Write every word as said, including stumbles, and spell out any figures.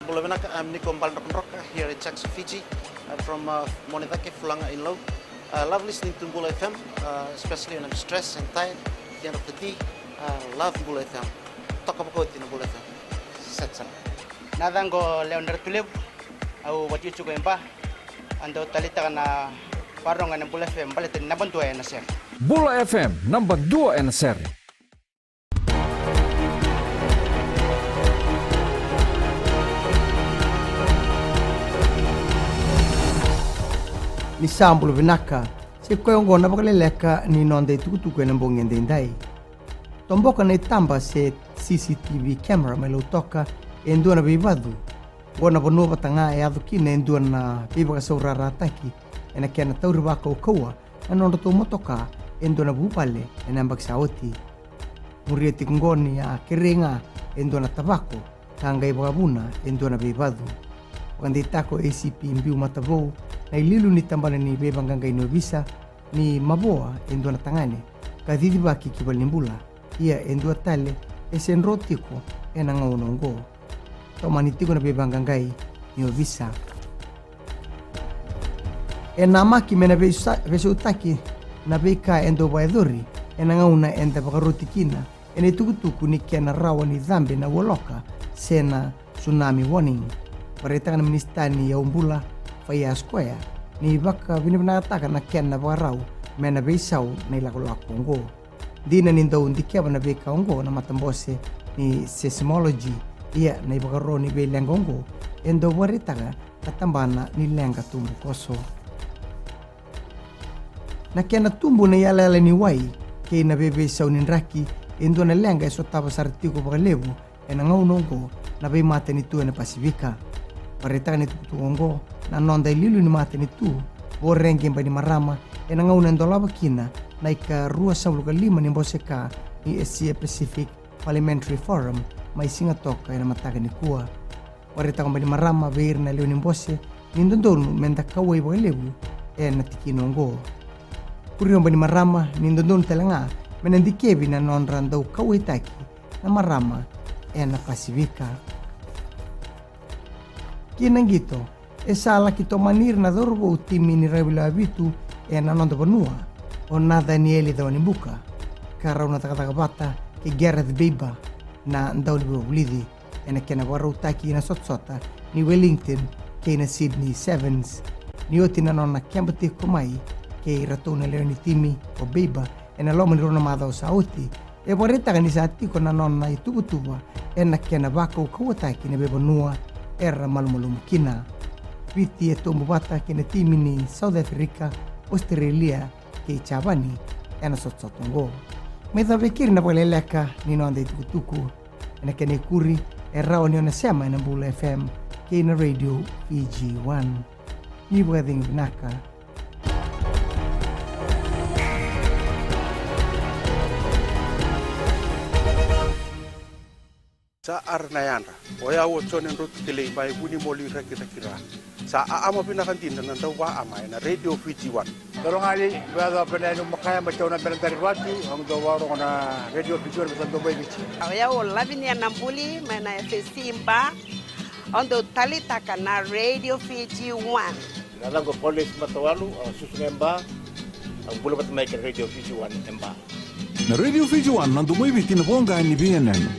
Bula vinaka, I'm Niko Baledrokadroka here in Jackson, Fiji. I'm from uh, Monecake, Fulaga in Lau. I love listening to Bula F M, uh, especially when I'm stressed and tired at the end of the day. I love Bula F M. Toka vakauti na Bula F M. Set sara. Na yacaqu o Lewa ni Ratulevu, au vakaitikotiko e Ba. Au dau taleitaka na vakarorogo ena Bula F M baleta ni naba dua ena sere. Bula F M, naba dua ena sere. Ni sa bula vinaka, sa i koya oqo na vakaleleka ni noda itukutuku ena bogi edaidai. Toboka na itaba se C C T V camera mai Lautoka e dua na veivacu. Oqo na vanua vata ga e yaco kina e dua na veivakasaurarataki ena kena tauri vakaukauwa na nodratou motoka e dua na vuvale ena yabaki sa oti. Muria tiko oqo ni a kerei ga e dua na tavako ka qai vakavuna e dua na veivacu. Vakadeitaka o A C P Biu Matavou na iliuliu ni tabana ni veivaqaqai ni ovisa ni mavoa e dua na tagane ka cicivaki ki valenibula. Ia e dua tale e se dro tiko ena gauna oqo. Tomani tiko na veivaqaqai ni ovisa. E namaki me na veisa- veisautaki na veika e dau vakayacori ena gauna eda vakaroti kina ena itukutuku ni kena rawa ni cabe na ualoka se na tsunami warning. Vakaraitaka na minisita ni yaubula Faiyasekoya ni vakavinavinakataka na kena vakarau me na veisau na ilakolako oqo. Dina ni dau dikeva na veika oqo na matabose ni seismology, ia na ivakaro ni veileqa oqo e dau vakaraitaka na tabana ni leqa tubukoso. Na kena tubu na iyalayala ni wai kei na veiveisau ni draki e dua na leqa e sotava sara tiko vakalevu ena gauna oqo na veimatanitu ena Pasifika. Vakaraitaka na itukutuku oqo na noda iliuliu ni matanitu, Voreqe Bainimarama, ena gauna e dolava kina na ika ruasagavulu ka lima ni bose ka ni Asia Pacific Parliamentary Forum mai Sigatoka ena mataka nikua. Vakaraitaka o Bainimarama vei ira na lewe ni bose ni dodonu me da kauwai vakalevu ena tikina oqo. Kuria o Bainimarama ni dodonu tale ga me na dikevi na nodra dau kauwaitaki na marama ena Pasifika. Ki na qito, e sa laki tomani ira na cauravou timi ni rakavi lewe vitu ena noda vanua, o Nathanieli Cawanibuka, ka rau na cakacaka vata kei Gareth Baber na dauniveivakavulici ena kena vakarautaki na sotasota ni Wellington kei na Sydney Sevens. Ni oti na nona keba tiko mai kei iratou na lewe ni timi o Baber ena loma ni rua na macawa sa oti, e vakaraitaka ni sa tiko na nona ituvatuva ena kena vakaukauwataki na veivanua era malumalumu kina. Viti e tobu vata kei na timi ni South Africa, Australia kei Japani ena sotasota oqo. Mai cava e keri na vakaleleka ni noda itukutuku. Ena kena ikuri, e rawa ni o na sema ena Bula F M kei na Radio Fiji One. Ni vakacegu vinaka. Sa ara na yadra. O yau o Jone Drotu Kelei mai Vunimoli, Rakiraki, Ra. Sa aama vinaka dina na dauvaama ena Radio Fiji One. Dorogali, vea ca pena enu makaya mai tau na bena dari vati, au dau varogo na Radio Fiji One, sa dau mai Viti. O yau o Lavinia Nabuli mai na F S C Ba, au dau talitaka na Radio Fiji One. Na yacaqu o Paulesi Matawalu, au susu ga e Ba, au bula vata mai kei na Radio Fiji One e Ba. Na Radio Fiji One, na domo i Viti, na voqa ni veiyanuyanu.